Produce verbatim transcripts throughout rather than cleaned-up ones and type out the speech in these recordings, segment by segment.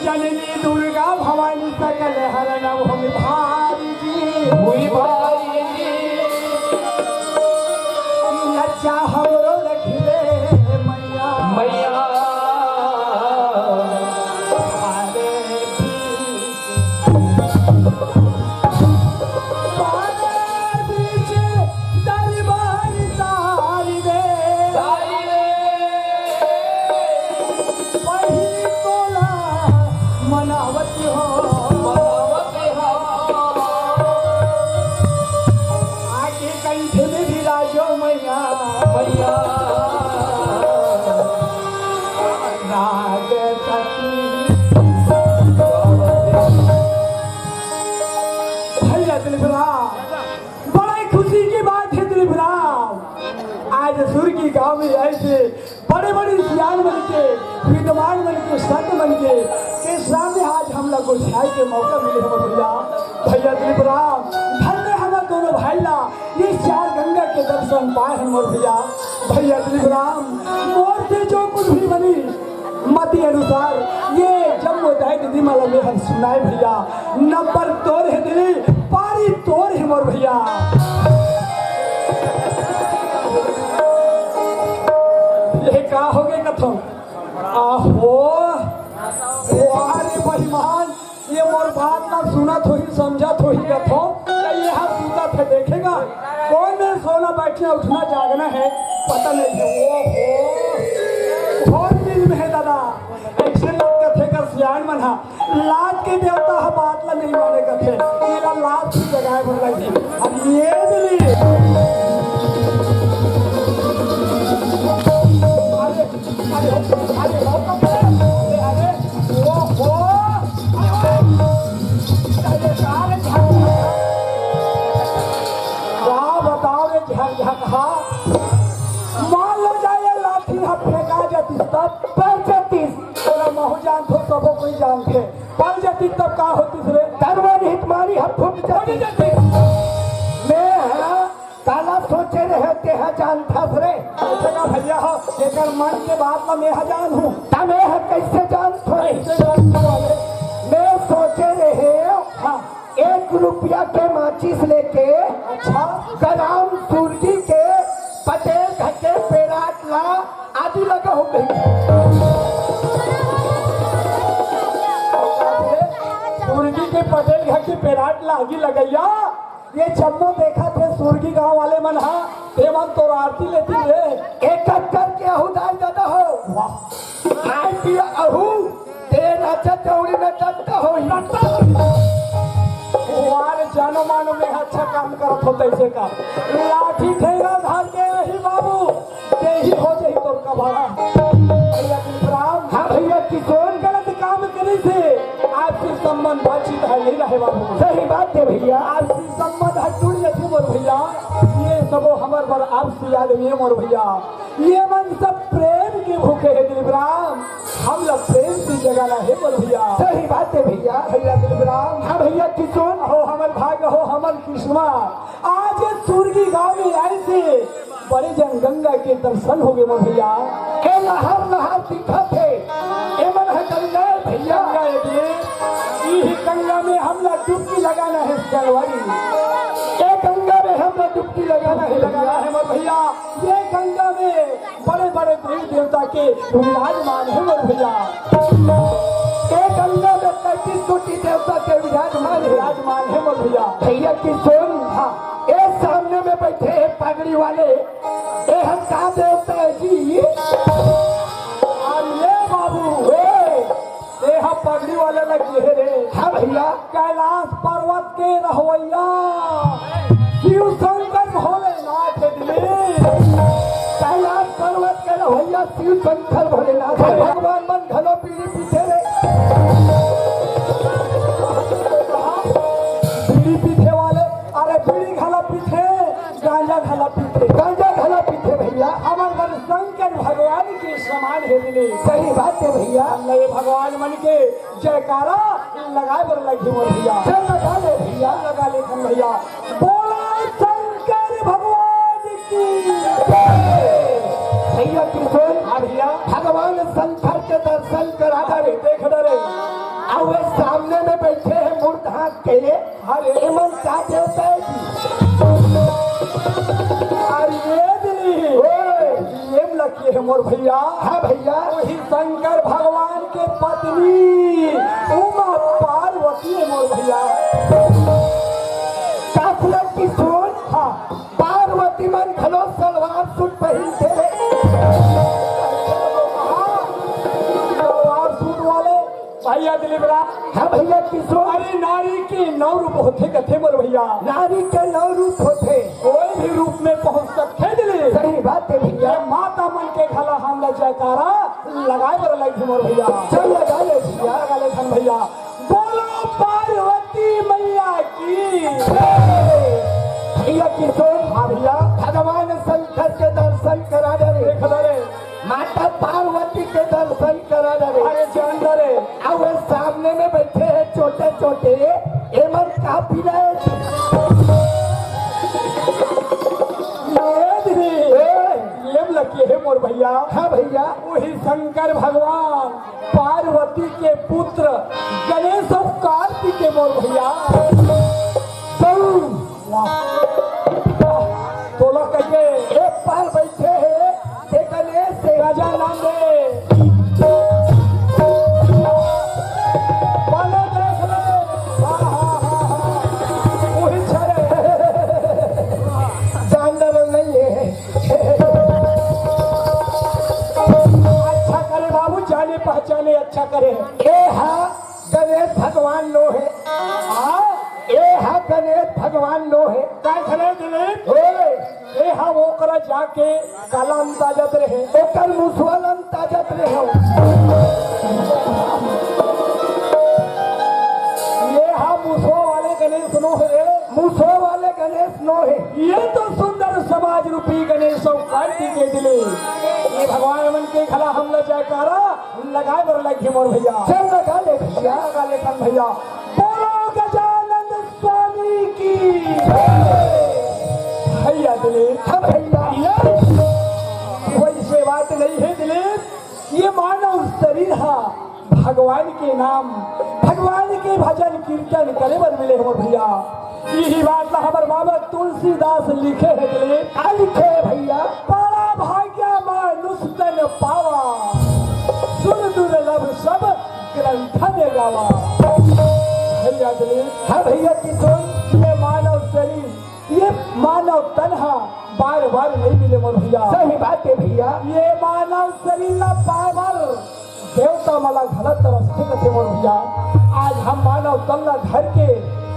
जननी दुर्गा भवानी सकल हरन हुई भारी जी। हुई भारी जी। लज्जा हमरो रखिले मैया। मैया। अरे पारे बीच दरबार तारी रे। तारी रे। वही तोला मनावत हो। मनावत हो। आके कंठ में भी राजो मैया। मैया। राग सती। भैया दिलीप राम, बड़ा ही खुशी की बात है दिलीप राम। आज सुरगी गांव में ऐसे बड़े बड़े सियान मन के, विद्वान मन के, संत मन के, के सामने आज हम लोग को छाए के मौका मिले हमर भैया। भैया दिलीप राम, धन्य हमर दोनों भाई ला, ये चार गंगा के दर्शन पाए हमर भैया। भैया दिलीप राम, मोर से जो कुछ भी बनी, मती अनुसार ये जम्मो दाई दीदी मन ला मेहर सुनाए भैया। नंबर तोर हे दिली, पारी तोर हे मोर भैया। ये का हो गए कथो? आहो, वाह रे बेईमान, ये मोर बात ला सुनत होही, समझत होही कथो, त ये हा सुतत हे, देखेगा कौन में सोना बैठना उठना जागना है, पता नहीं है। ओहो, घोर नींद में है दादा। ऐसे मत कथे कर सियान मन हा, लात के देवता हा बात ला नहीं माने कथे, एला लात से जगाए बर लगही। अब ये दिली, अरे, अरे, अरे, अरे, अरे, ओहो, अरे, अरे, का बताओ रे झकझकहा, मान लो जाए लाठी हा फेंका जातिस तब पर जातिस। तोला महू जानथो, सबो कोई जानथे। पर जातिस तब का होतिस रे? तब वो निहित मारी हा फूट जातिस। मैं हा काला सोचे रहे तेहा जानथस रे। ऐसे का भैया हो, एकर मन के बात ला मैं हा जानहूँ। त मैं हा कैसे जानथो? कैसे जानथो वाले? मैं सोचे रहे हाँ। एक रुपया के माचिस लेके अच्छा। ग्राम सुरगी के पटेल घर के पेराट ला आगी लगा हो गई। सुरगी के पटेल घर के पेराट ला आगी लगैया, ये जम्मो देखत हे सुरगी गांव वाले मन हा, ते मन तोर आरती लेतिन रे। एक चक्कर के अहू दाई ददा हो। वाह। खाए पिए अहू, ते नाचा चौड़ी में दत्ता होई। वाह रे जानो मानो में अच्छा काम करत हो तैसे का। लाठी ठेंगा धर के रही बाबू, ते ही हो जाई तोर कबाड़ा। भैया विश्राम। हाँ भैया किशोर। गलत काम करे से आपसी संबंध बातचीत है नहीं रहे बाबू। सही बात है भैया। आपसी संबंध है टूट जाती मोर भैया। ये सबो हमर बर आपसी आदमी है मोर भैया। ये मन सब प्रेम के भूखे है दिलीप राम। हम लोग प्रेम से जगाना है मोर भैया। सही बात है भैया। भैया दिलीप राम। हाँ भैया किशोर। हो हमर भाग हो हमर किस्मत। आज सुरगी गांव में आए से बड़े जन गंगा के दर्शन हो गए मोर भैया। ए लहर लहर दिखत हे, ए मन ह गंगा हे भैया। गंगा हे जी। इही गंगा में हमला डुबकी लगाना हे जलवारी। ए गंगा में हमला डुबकी लगाना हे, लगाना हे मोर भैया। ये गंगा में बड़े बड़े देवी देवता के विराजमान हे मोर भैया। ए गंगा में पैंतीस कोटि देवता के विराजमान हे, विराजमान हे मोर भैया। भैया किशोर, हाँ। ए सामने में बैठे हे पगड़ी वाले, ए हम का देवता है जी? अरे बाबू, ए, ए हम पगड़ी वाले लगी है रे। हाँ भैया। कैलाश पर्वत के रहवैया शिव शंकर भोलेनाथ है दिली। कैलाश पर्वत के रहवैया शिव शंकर भोलेनाथ है। भगवान मन घलो बीड़ी पीथे रे। बीड़ी पीथे वाले, अरे बीड़ी घला पीथे, गांजा घला पीथे। गांजा घला पीथे भैया। हमर बर शंकर भगवान के समान हे दिली। सही बात है भैया। हम ये भगवान मन के जयकारा लगाए बर लगी मोर भैया। चल लगा ले भैया। लगा ले हम भैया। बोला शंकर भगवान की। भैया किशोर, हाँ भैया। भगवान शंकर के दर्शन करा दे। देख डरे। कहे, अरे। एमन का देवता हे जी? अरे ये दिली। ओए। एम लगे हे मोर भैया। हाँ भैया। वही शंकर भगवान के पत्नी उमा पार्वती हे मोर भैया। का सुनत किशोर? हाँ। पार्वती मन घलो सलवार सूट पहिनथे। हाँ, सलवार सूट वाले भैया दिलीप राम। हाँ भैया किशोर। अरे नारी के नौ रूप होथे कथे मोर भैया। नारी के नौ रूप होथे। कोई भी रूप में पहुंच सकथे दिलीप। सही बात हे भैया। ये माता मन के घला हमला जयकारा लगाए बर लगही मोर भैया। चल लगा ले भैया। लगा ले धन भैया। बोलो पार्वती मैया की। भैया किशोर। हाँ भैया। भगवान शंकर के दर्शन करा दे रे। देख ले रे। माता पार्वती के दर्शन करा दे रे। अरे जान दे रे। अउ वो सामने में बैठे हे छोटे छोटे, एमन का पी रहे हे? ये भी। ए। एम लगे हे मोर भैया। हाँ भैया। वही शंकर भगवान पार्वती के पुत्र गणेश अउ कार्तिक हे मोर भैया। वाह। तोला कहिके एक पार बैठे हे, ते गणेश हे। गजानन हे। बने देख ले। हाँ, हाँ, हाँ, हाँ। वही छे। जान डर नहीं हे। अच्छा करे बाबू, जाने पहचाने अच्छा करे। ए हा गणेश भगवान नो हे। हाँ? ए हा गणेश भगवान नो हे। काय करे दिलीप? ओए। ए हा ओकरा जाके काला अंताजत रहे। ओकर मुसवा ल अंताजत रहे। ये हा मुसवा वाले गणेश नो हे। मुसवा वाले गणेश नो हे। ये तो सुंदर समाज रूपी गणेश अउ कार्तिक हे दिलीप। ये भगवान मन के घला हमला जयकारा लगाए बर लगही मोर भैया। चल लगा ले भैया। लगा ले धन भैया। बोलो गजानन स्वामी की। भैया दिलीप। हाँ भैया। ये वैसे बात नहीं हे दिलीप। ये मानव शरीर हा भगवान के नाम, भगवान के भजन कीर्तन करे बर मिले हे मोर भैया। यही बात ला हमर बाबा तुलसीदास लिखे हे दिलीप। का लिखे हे भैया? बड़ा भाग्य मानुष तन पावा, सुर दुर्लभ सब ग्रंथ में गावा। भैया दिलीप। हाँ भैया किशोर। ये मानव शरीर, ये मानव तन हा बार बार नहीं मिले मोर भैया। सही बात हे भैया। ये मानव शरीर ला पाए बर देवता मन ला घला तरसथे कथे मोर भैया। आज हम मानव तन ला धर के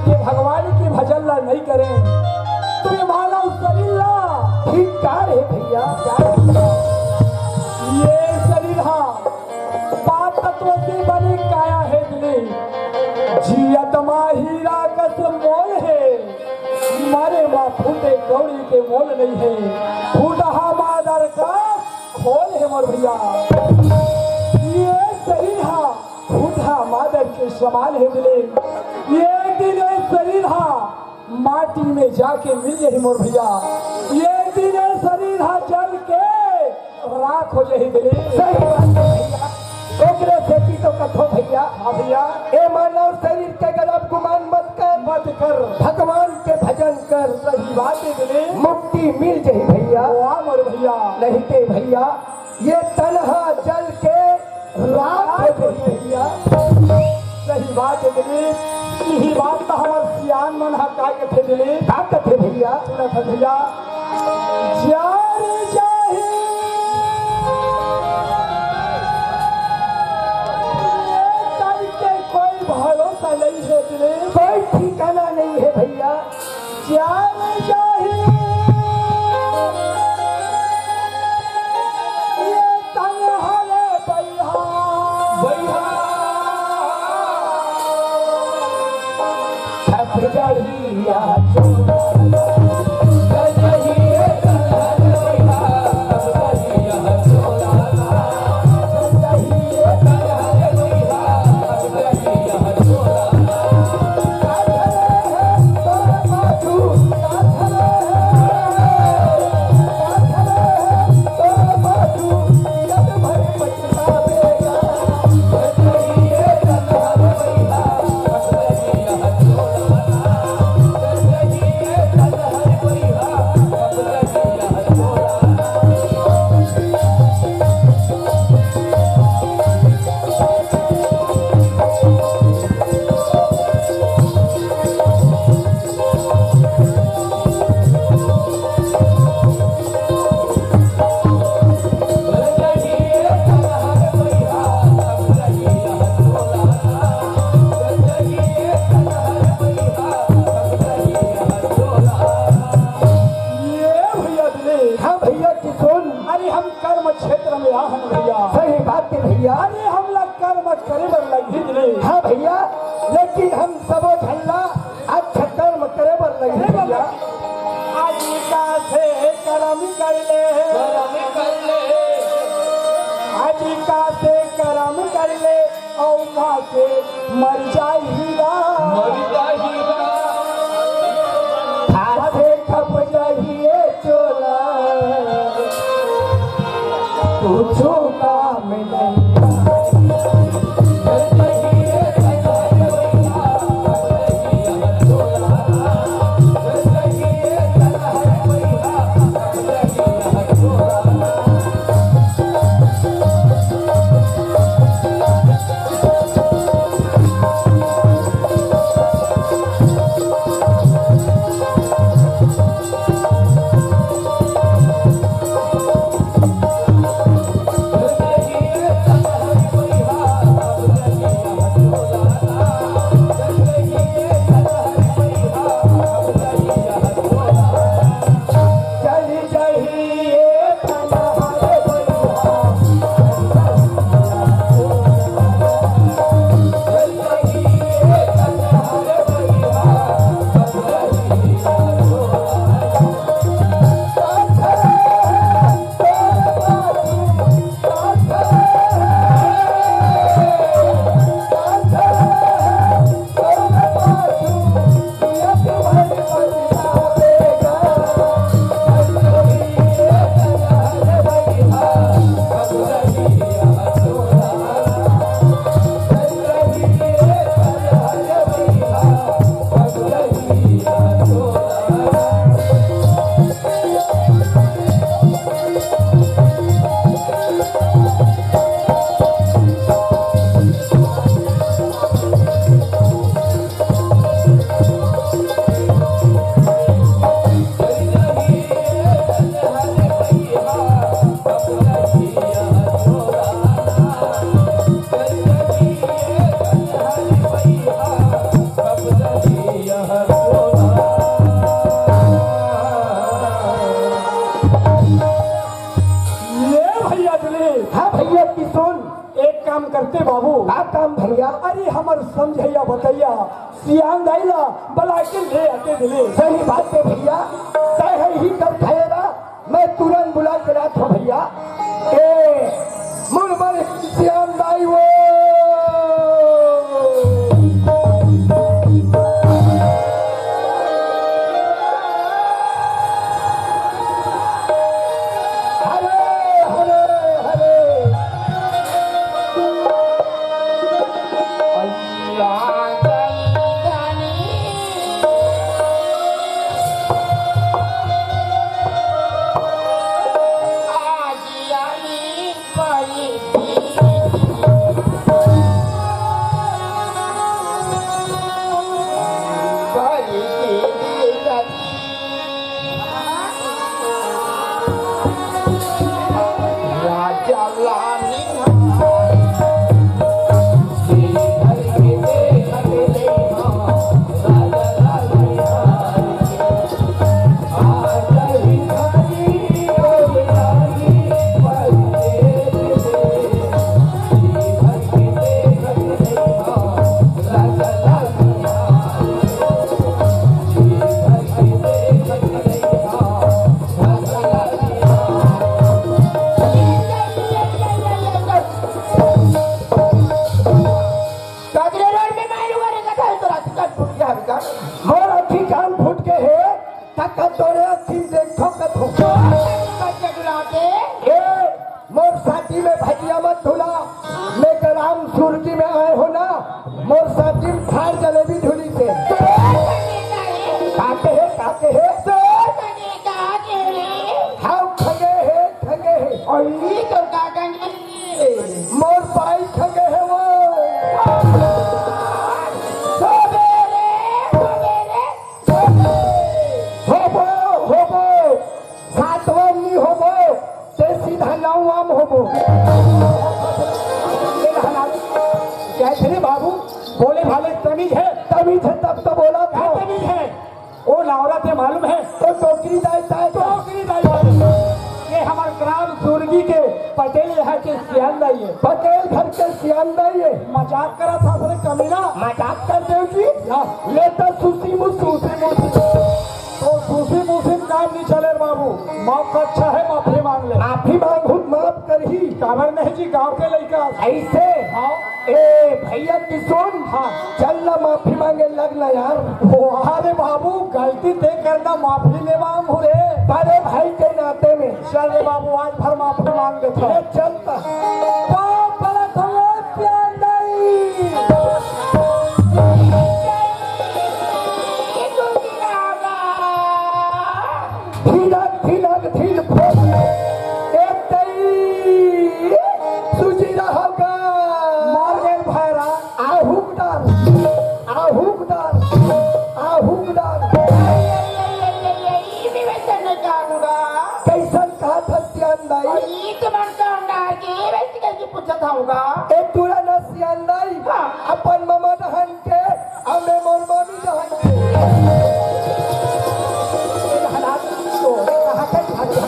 ये भगवान के भजन ला नहीं करें, तो ये मानव शरीर ला धिक्कार हे भैया। ये शरीर हा पांच तत्व से बने काया हे दिलीप। जियत मा हीरा कस मोल हे, मरे मा फूटे कौड़ी के मोल नहीं हे। फूटहा मादर का खोल हे मोर भैया। ये शरीर हा फूटहा मादर के समान हे दिलीप। ये एक दिन ये शरीर हा माटी में जाके मिल जाही मोर भैया। ये एक दिन ये शरीर हा जल के राख हो जाही दिलीप। सही बात हे भैया। ओकरे सेती तो कथो भैया। हाँ भैया। ए मानव शरीर के गला गुमान मत कर। मत कर। भगवान के भजन कर। सही बात हे दिलीप। मुक्ति मिल जाही भैया। वाह मोर भैया। नहीं ते भैया, ये तन हा जल के राख हो जाही भैया। सही बात हे दिलीप। यही बात तो हमर सियान मन हा का कथे दिलीप। का कथे भैया? सुनत हे भैया। जा रे जाही। ये तन के कोई भरोसा नहीं हे दिलीप। कोई ठिकाना नहीं हे भैया। जा रे जाही। ये तन हा रे बइहा। बइहा। थक जाही या चोला। भैया, लेकिन हम सबो झन ला अच्छा कर्म करे बर लगही भैया। आज का से करम कर ले, करम कर ले। आज का से करम कर ले, अउ का से मर जाही गा। मर जाही गा। फांसे खप जाही ए चोला। कुछो काम नहीं। ले भैया दिलीप। हाँ भैया किशुन। एक काम करते बाबू। का काम भैया? अरे हमर समझैया बतैया सियान दाई ला बला के ले आते दिलीप। सही बात है भैया, तय है ही कर खाएगा। मैं तुरंत बुला के लात हूँ भैया। ए, मुरबर श्याम दाई वो। हरे, हरे, हरे। काकरे रोड में मारू करे कथा है, तोर आँखी कान फूट गया है का? मोर आँखी कान फूट के हे, तक तोरे आँखी में देखो कथो। ए, मोर शादी में भजिया मत धुला, मैं ग्राम सुरती में आए हो ना, मोर शादी में खार जलेबी धुली से। काके हे, काके हे? हाँ, खगे हे, खगे हे। मोर बाई खगे हे वो। सबेरे, सबेरे, सबेरे। होबो, होबो। सातवां नी होबो, ते सीधा नौवां होबो। ए हराम, कैसे रे बाबू? बोले भाले तमीज है? तमीज है तब तो बोला था। क्या तमीज है? ओ लावरा ते मालूम है? तो टोकरी दाई ताय का? टोकरी दाई मालूम है। ये हमर ग्राम सुरगी के पटेल यहाँ के सियान दाई हे। पटेल घर के सियान दाई हे। मजाक करत हस रे कमीना। मजाक कर देव जी। हाँ। ले तो सुसी मुसी। सुसी मुसी। तो सुसी मुसी काम नहीं चले रे बाबू। माफ, अच्छा है, माफी मांग ले। माफी मांगहूँ त माफ करही। काबर नहीं जी, गांव के लइका। ऐसे? हाँ। ए भैया किशोर, हाँ। चल ना, माफी मांगे लग ना यार। ओ, अरे बाबू, गलती ते करना, माफी ले मांगहूँ रे। बड़े भाई के नाते में। चल रे बाबू, आज भर माफी मांग लेथन। ले चल त। पाँव पड़त हँव प्यार नहीं। थिनक, थिनक, थिन फोन। ए तई, सुजीरा होगा। मर गेल भैरा। आहुक डार, आहुक डार, आहुक डार। ए, ए, ए, ए, ए, ए, ई भी वैसे नहीं जानूंगा। कैसन कहत हस सियान दाई? और ई तो मन का अंडा है कि वैसे कैसे पूछत होगा? ए तुरंत सियान दाई, हाँ। अपन ममा डहन के, अउ मैं मोर मामी डहन के। ए हालात तो, कहाँ के भाग गया?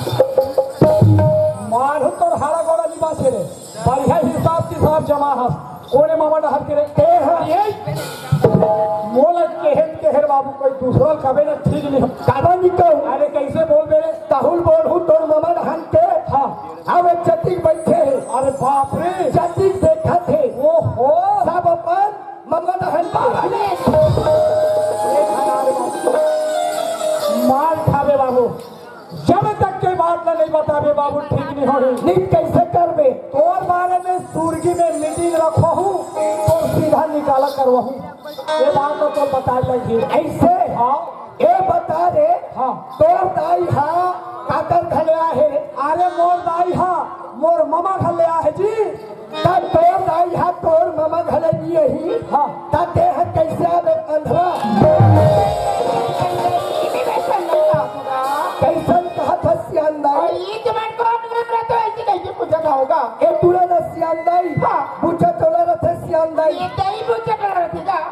मारू तोर हाड़ा गोड़ा निभा छे रे। बढ़िया हिसाब किताब जमा हस। कोने मामा डहर के रे? ए, हाँ। ए, मोला केहे, केहे रे बाबू, कोई दूसरा कबे ना ठीक नहीं। काबर नहीं कहूँ? अरे, कैसे बोलबे रे? तहूँ ल बोलहूँ तोर मामा डहर के। हाँ। अब एक जतिक बैठे हे। अरे बाप रे। जतिक देखत हे। ओहो। सब अपन मामा डहर के। बाप रे। मार खाबे बाबू। जब तक के बात ला नहीं बताबे बाबू, ठीक नहीं होही। नहीं, कैसे करबे? तोर बारे में सुरगी में मीटिंग रखोहूँ, तो सीधा निकाला करवाहूँ। ये बात तो, तो बता लगी। ऐसे? हाँ। ए बता रे, हाँ। तोर दाई हा काकर घले आहे? अरे मोर दाई हा मोर ममा घले आहे जी। त तोर दाई हा तोर ममा घले नइ आही। हाँ। त तेह कइसे आबे अंधरा? कइसन कहत हस सियान दाई? ए तुरंत सियान दाई। हाँ। बुझत तोला रथे सियान दाई।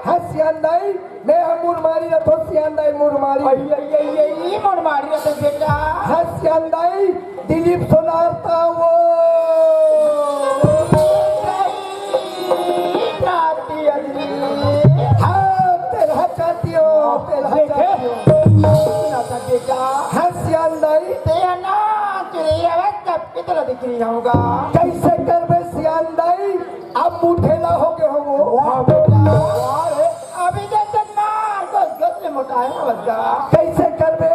हाँ सियान दाई, मैं हा मुरमारी रथों सियान दाई मुरमारी। अई, अई, अई, अई, मुरमारी रथे बेटा। हाँ सियान दाई, दिलीप सोनार तावो। हाँ, तेलहा चाटियो, तेलहा चाटियो। हाँ सियान दाई। कइसे करबे सियान दाई? अब मुठेला होगे हो वो। वाह बेटा, वाह रे। अभी जइसे मार को गज में मोटाया बच्चा। कइसे करबे?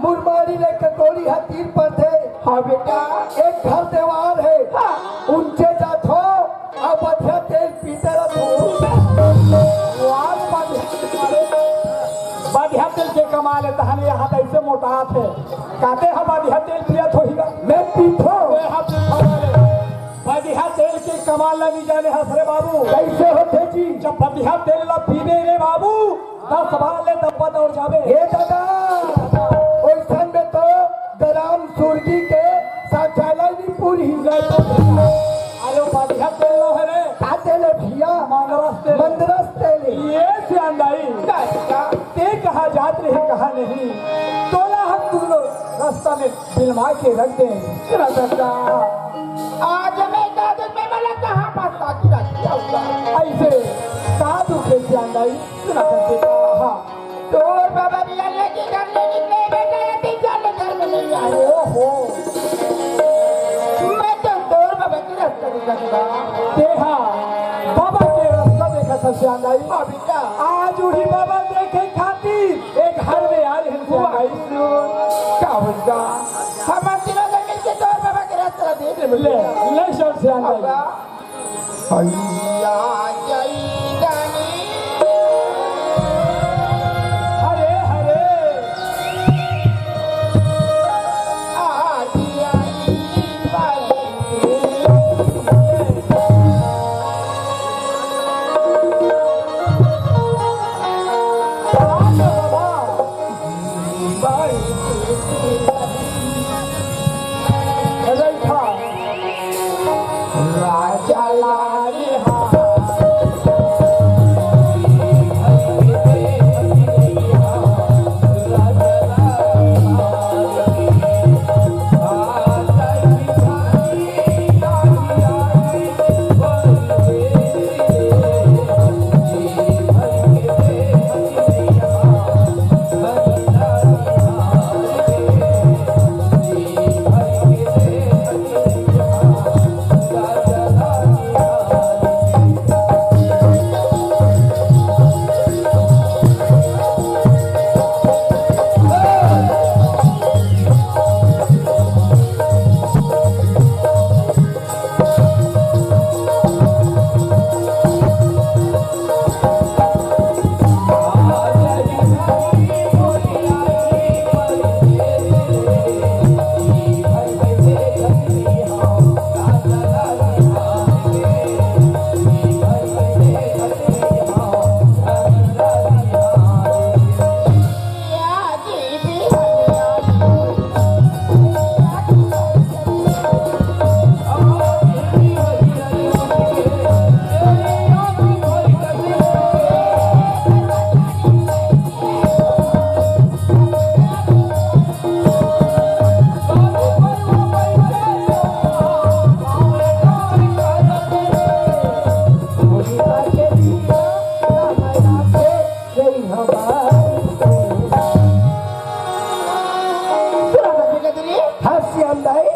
मुरमारी ले ककोड़ी हा तीर परथे। हाँ बेटा। एक घर देवार हे। हाँ। उनचे जाथो, अउ बढ़िया तेल पीते रथो। वाह रे बढ़िया तेल, बढ़िया तेल के कमाल हे, तहन ये हा अइसे मोटाथे। काते हा बढ़िया तेल पियत होही गा। मैं पीथों। ये हा पीथों वाले। बढ़िया तेल के कमाल ला नइ जाने हस रे बाबू। कइसे होथे जी? जब बढ़िया तेल ला पीबे रे बाबू, दस बार ले डब्बा दौड़ जाबे। ए दादा, ओइसन में तो ग्राम सुरगी के शौचालय नइ पूरही। अरे बढ़िया तेल ला हे रे। का तेल हे भैया? मंदरस तेल। मंदरस तेल। ए सियान दाई। का, का? ते कहाँ जात रहे, कहाँ नहीं, तोला हम दूनों रस्ता में बिलमा के रख दे। सुना दादा, आज मैं दादा मैं मला कहाँ फंसा के रख दिया होगा? अइसे का दुख हे सियान दाई? सुना दादा, हाँ। तोर बाबा भी अलग ही घर ले निकले बेटा, ये तीन साल ले घर में नहीं आए। ओहो। मैं तो तोर बाबा के रस्ता निकालूंगा। तेहा बाबा के रस्ता देखत हस सियान दाई। हाँ बेटा। आज उही बाबा देखे खातिर एक घर में आए हैं सियान दाई। का होगा? हम तीनों जन मिलके तोर बाबा के रस्ता देख ले। ले, ले चल सियान दाई। हरे, हरे। सुना था बेटा तेरी? हाँ श्याम दाई।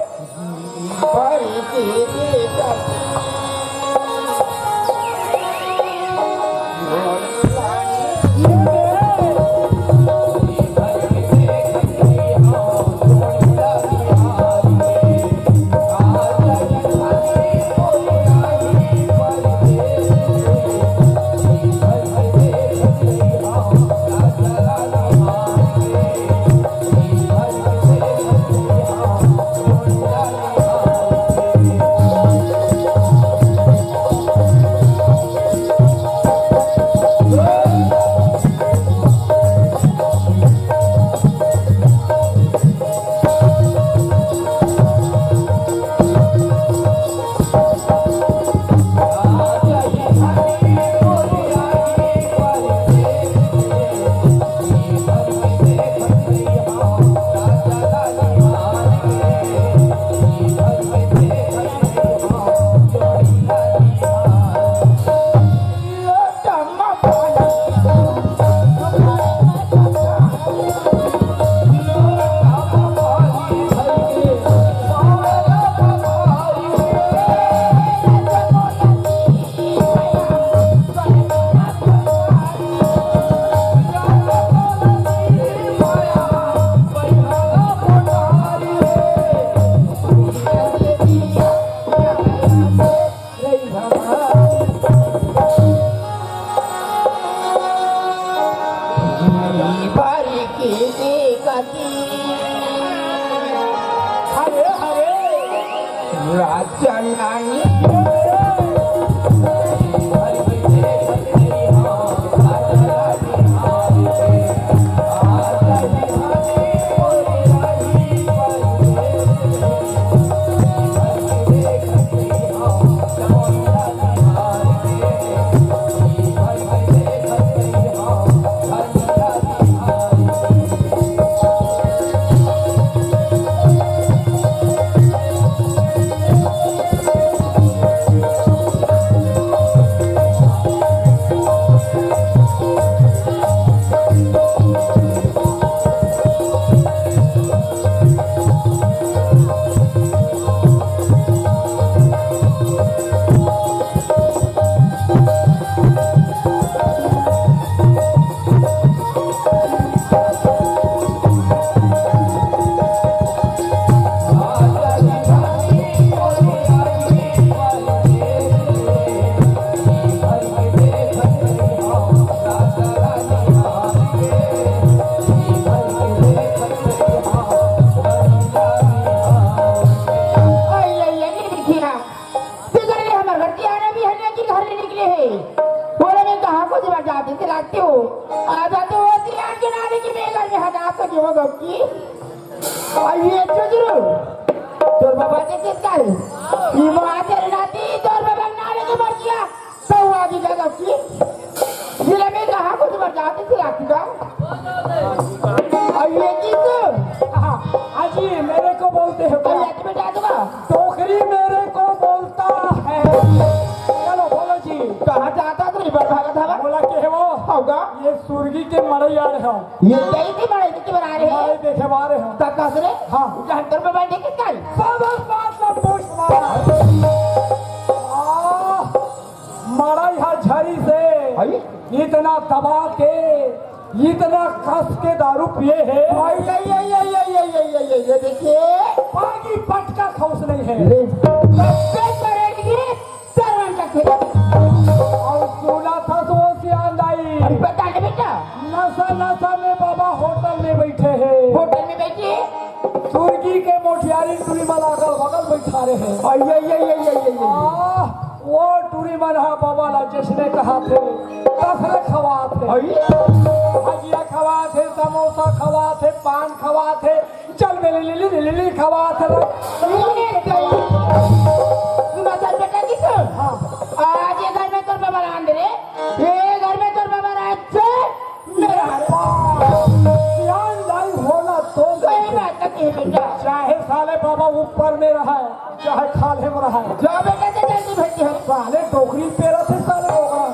तेकर ले हमर घर के आना भी हरिया के घर ले निकले हे। बोले, मैं कहाँ को जबर जाते से लागते हो। आ जाते हो, सियान के नाले के बेगर में हटा सके हो गपकी। और ये चुजरू, तोर बाबा के किस करे? ये माँ तेरे नाती, तोर बाबा नाले के मर गया। तो वो आगे क्या गपकी? जिले में कहाँ को जबर जाते से लागते का? और ये किस? हाँ, अजी, मेरे को बोलते हो क्या? और ये बेटा तुम्हारा? टोकरी मेरे को बोलता है। चलो, बोलो जी। कहाँ जाता तू? इबर भागत हवा? बोला के है वो? होगा। ये सुरगी के मड़ई आ रहे हो। ये कहीं की मड़ई की बना रहे हैं? मड़ई देखे आ रहे हो। तक कस रे? हाँ। उनके हंटर पे बैठे किस काल? बस, बस, बात ना पूछ, मारा। आह, मड़ई हा झरी से। अरे? इतना दबा के, इतना कस के दारू पिए है। आई, आई, आई, ये देखिए। पागी पटका खौस नहीं है। ले। बस, बस, बस, ये सरवन का खेल। और सुना था तो सियान दाई। अरे बता दे बेटा। नशा नशा में बाबा होटल में बैठे हैं। होटल में बैठे? सुरगी के मोटियारी टूरी मन अगल बगल बैठा रहे हैं। आई, आई, आई, आई, आई, आई, आई। आह, वो टूरी मन हा बाबा ला जैसने कहा थे, तसने खवा थे। आई। भजिया खवा थे, समोसा खवा थे, पान खवा थे, चल मेरे लिली, लिली, लिली खवा थे। ये गई। सुना था बेटा जी तो? हाँ। आज ये घर में तोर बाबा रांध रे। ये घर में तोर बाबा रांध से मेरा हाल। ध्यान दाई होला तो सही बात है बेटा। चाहे साले बाबा ऊपर में रहा है, चाहे खाले में रहा है। जा बेटा, जा जल्दी भेजते हैं। साले डोकरी पेरा थे साले डोकरा।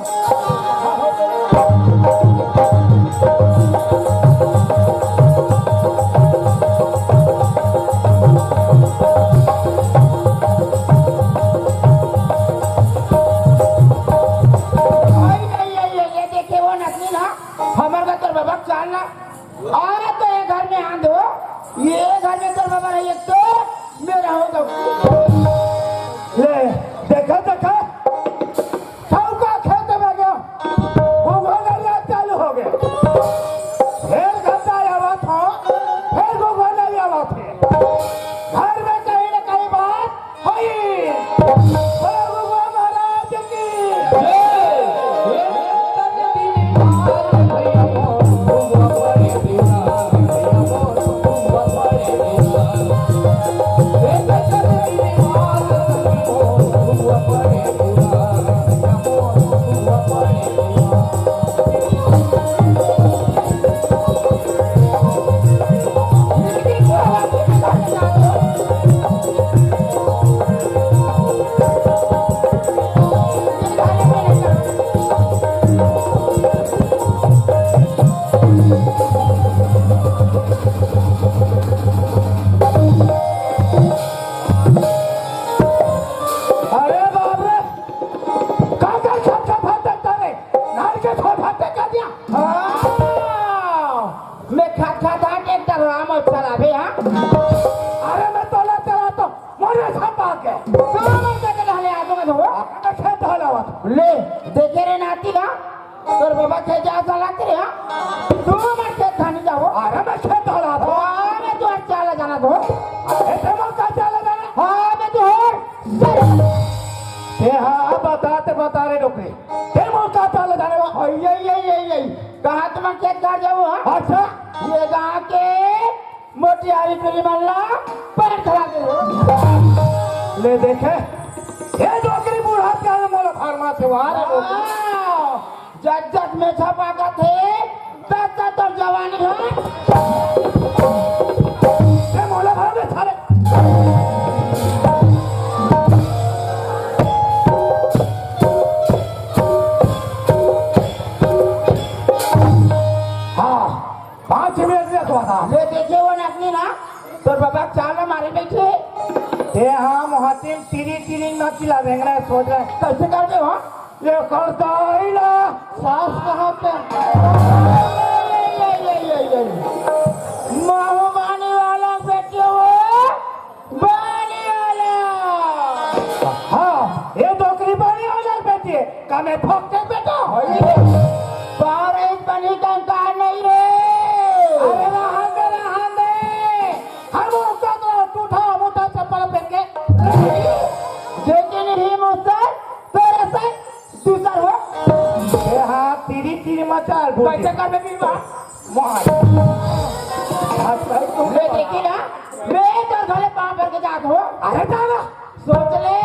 आज तो ये घर में आंध हो, ये घर में तोर बाबा रही, एक तो मेरा हो तो। ले, देखा, देखा, सबका खेत में गया, घुघुआ नरिया चालू हो गया। फिर घंटा आवत हो, फिर घुघुआ नरिया आवत है। घर में कहीं ना कहीं बात होई। बोलो घुघुआ महाराज की। अरे बाप रे, का का खटखटात हे रे? नार के खटखटात कर दिया। हाँ, मैं खटखटात एक टकराम और चलावे, हाँ? अरे मैं तोला चला तो मोरे सब बात है। तू मर के के ढाले आ दूंगा तो। अरे मैं खेत ढालावत। ले, देखे रे नाती ना, तोर बाबा खेत जा चला तेरे, हाँ? तू मर खेत खाने जाओ। अरे मैं खेत ढालावत। हाँ, मैं तो आज चाला जाना तो। अरे ते मोर का चाला जाना? हाँ, मैं तो हर। ते हाँ, बता ते बता रे डोकरी। ते मोर का चाला जाने वा? ओ, ये, ये, ये, ये। कहाँ तुम खेत काट जाओ, हाँ? अच्छा। ये गाँव के मोटियारी टोली मन ला पैर खड़ा दे हो। ले देखे, ये डोकरी बूढ़ा प्यारे मोला फार्मा से वार है डोकरी। हाँ। जब जब मेछा पाकत हे, तब तब तोर जवानी हे। ते मोला भर दे साले। हाँ, पाँच मिनट में तो था। ले देखे वो नकली ना, तोर बाबा चाल मारे बैठे। ते हाँ, मोहतिम तिरी तिरी नचिला रेंगना सोच रहे। कैसे कर दे हो? ये करता ही ना। सास कहाँ पे? ये, ये, ये, ये, ये। माहू बानी वाला बेटे हो, बानी वाला। हाँ, ये डोकरी बानी वाला बेटे। का मैं फोकटे बेटा? होई। बारह इंच बनी का अंकार नहीं रे। अरे रहन दे, रहन दे। हम उसका तो टूटा मोटा चप्पल पहन के। लेकिन ही मुसर, तेरे से दूसर हो। ए हाँ, तिरी तिरी मचाल बोल। कैसे कर में बीमा? मार। आज भाई तुम ले देखी ना, मैं तो घरे पाँव भर के जात हो। अरे जाना। सोच ले।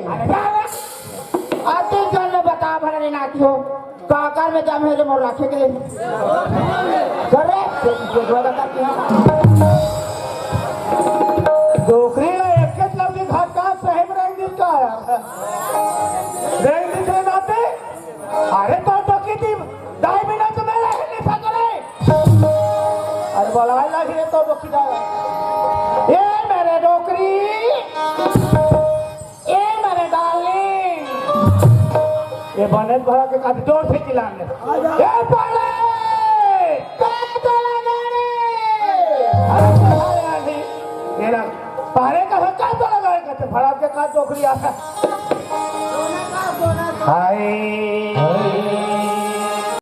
अरे जाना। अति जन बता भर रे नाती हो। काकर में जाम है रे मोर राखे के। करे। डोकरी ला एक के लौकी घाट का सही में रेंग दिल का यार। रेंग दिल रे नाती। अरे तो डोकरी दी दाई बिना तो मेरा ही नहीं सकले। अरे बलाई लागी रे तो डोकरी दा। ए मेरे डोकरी, ए मेरे डार्लिंग। ये बने भरा के काफी जोर से चिल्लाने। ए पाड़े! का तोला गाने? अरे पाड़े आंधी। ये ना, पाड़े का हो का तोला गाने का? भरा के का डोकरी आता। हाय।